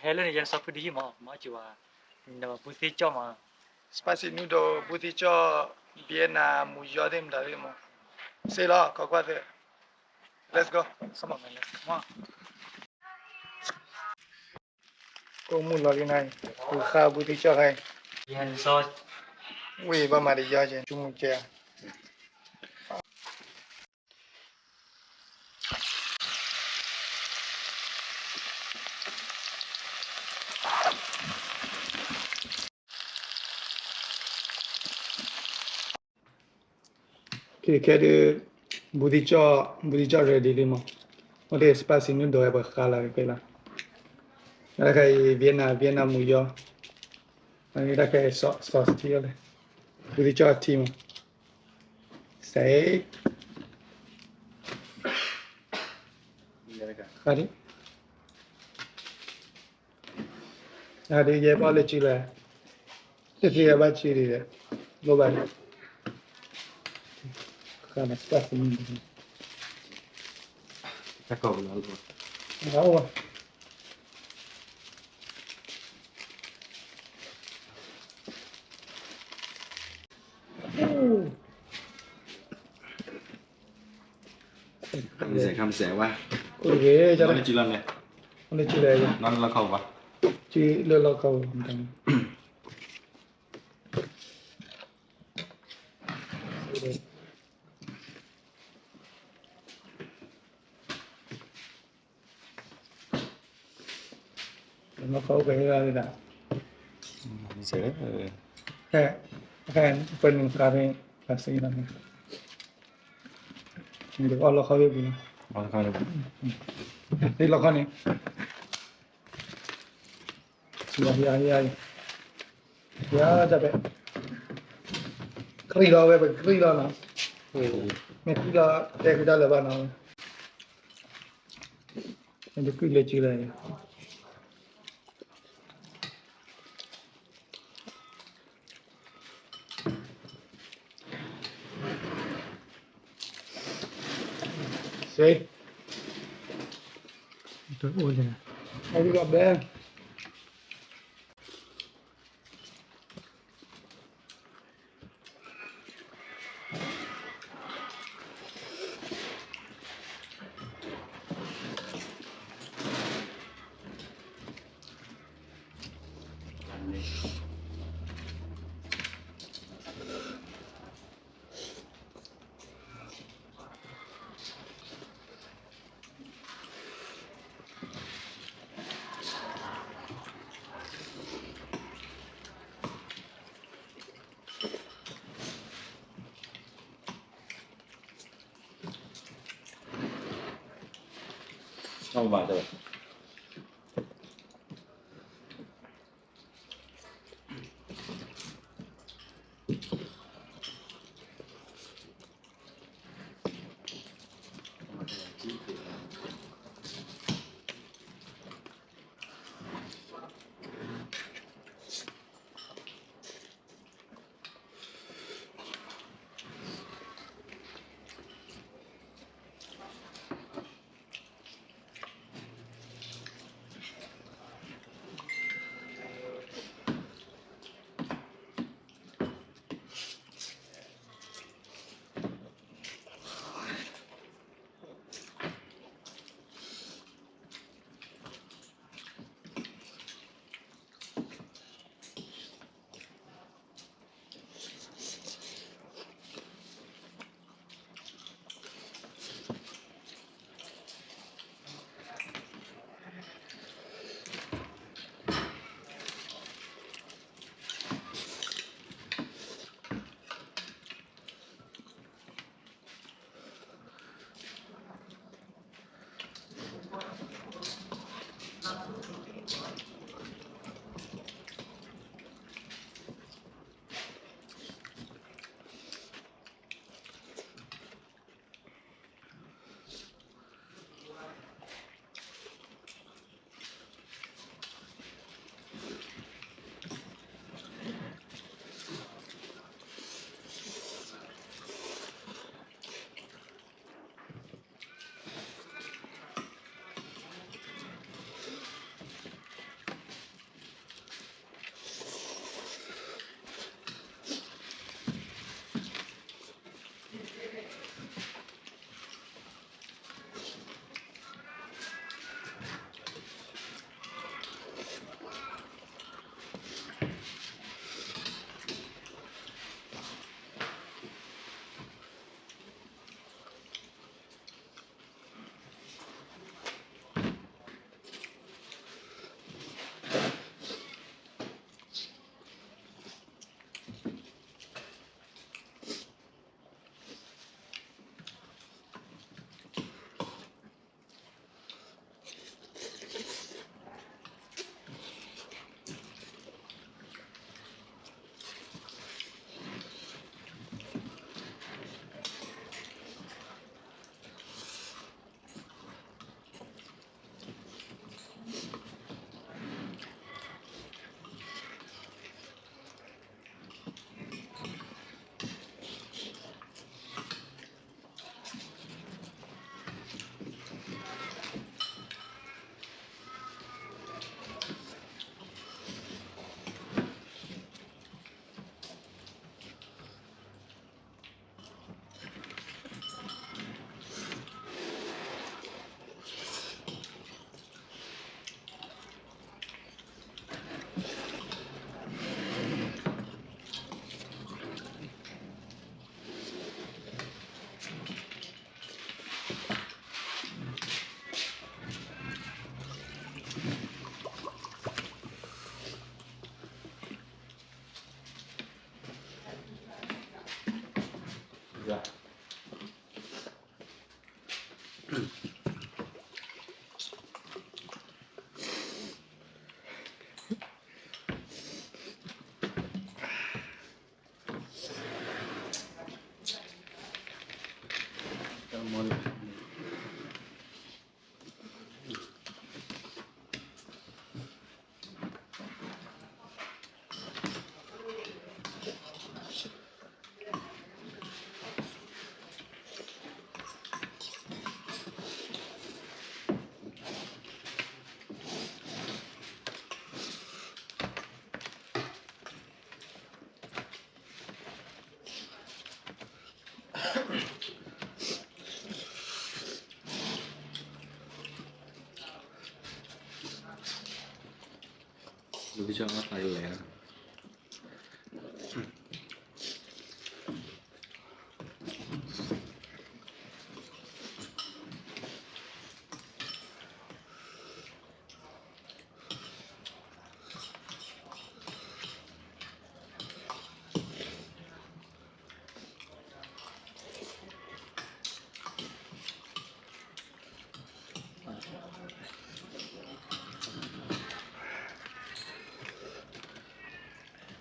ဟဲလၢန့ၣ် ယဲနစီၤဖုဒုးဟံၣ်မး, မ့ၢ်က့ၤဝဲ, နဘူၣ်သ့ၣ်ကၠီၣ်မး, spicy noodle ဘူၣ်သ့ၣ်ကၠီၣ်, ဘံနၤ မူယီသ့ၣ်မတၤသ့ၣ်မး, စ့လီၤ ခီကွၢ်သ့ၣ်, let's go, come on man, let's go. ကိးမုၢ်လီၤလံနၤ, ပဃၣ်ဘူၣ်သ့ၣ်ကၠီၣ်ခါအံၤ, ဝံၢ်ဘၣ်မၤတယီကဲ, ကၠူမူကဲဧါ. ခဲဒုး, ဘူၣ်သ့ၣ်ကၠီၣ်, ဘူၣ်သ့ၣ်ကၠီၣ် ready လံမး, အိၣ်ဒီး spicy noodle ဝဲပဃၣ်လီၤက့ၤလီၤ, တၢ်ခဲအံၤ ဘံနၤ ဘံနၤ မူယီ, တၢ်ခဲအံၤ sauce ထံအီၤလဲၣ်, ဘူၣ်သ့ၣ်ကၠီၣ်ထံမး, စဲး, ဃၣ်ဒံး အဒုးယဲဘၣ်လၢစုလဲၣ်, တသ့ဘၣ်စုဒံး, လိၣ်ဘၣ်, ဃၣ်န့ၣ် spicy noodle, တၢ်ကိးပူၤလီၤ, အိၣ်ဘၣ်. ခါမစဲး ခါမစဲးဝဲ, အိၣ်တဂ့ၤ, လၢစုလီၤန့ၣ်, လၢစုလဲၣ်, လီၤခီဝဲ, စုလၢလီၤခီဝဲ, လီၤခီဝဲဒၣ်, ပနုၤဃာ်ဖဲ, ဃာ်စ့လီၤန့ၣ်, အီၣ်လီၤခီဝဲပူၤလီၤ, လီၤခီန့ၣ်, ယၤ, ယၤ, ယၤ, ယၤ, တၢ်ဖဲ, ကြံလီၤဝဲ ပကြံလီၤနီၤ, မ့ၢ်ကြံလီၤ တဲဃုာ်တၢ်လၢၤဘၣ်နီၤ, မ့ၢ်တကြံလၢစုလဲၣ်. စ့, အိၣ်လီၤဘဲ. လူကစၢ်အသးလဲၣ်.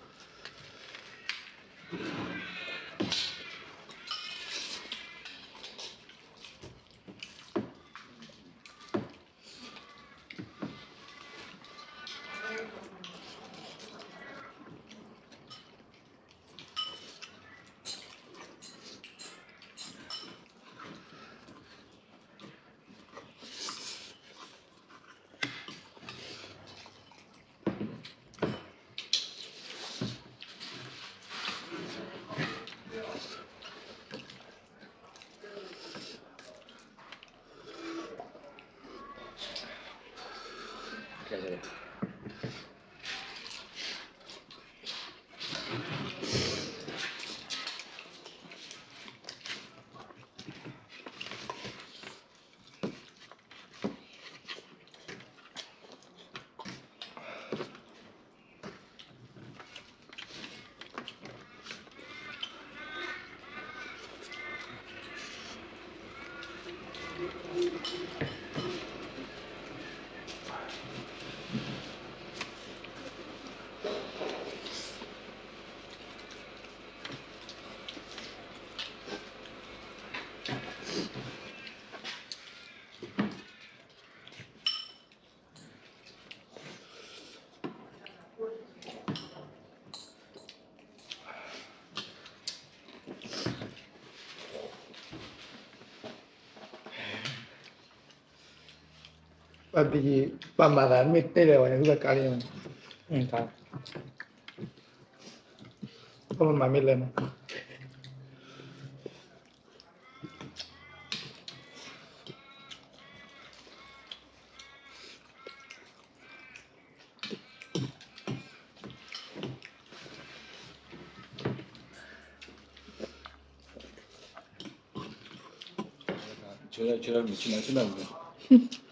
ပှၤတယံာ်ပှၤမၤသးမ့ၢ်တဲလဲၣ်ဝဲ ဟုကကါလံ, ပှၤမၤမ့ၢ်လဲၣ်န့ၣ် ဆၢဆၢဆၢဆၢ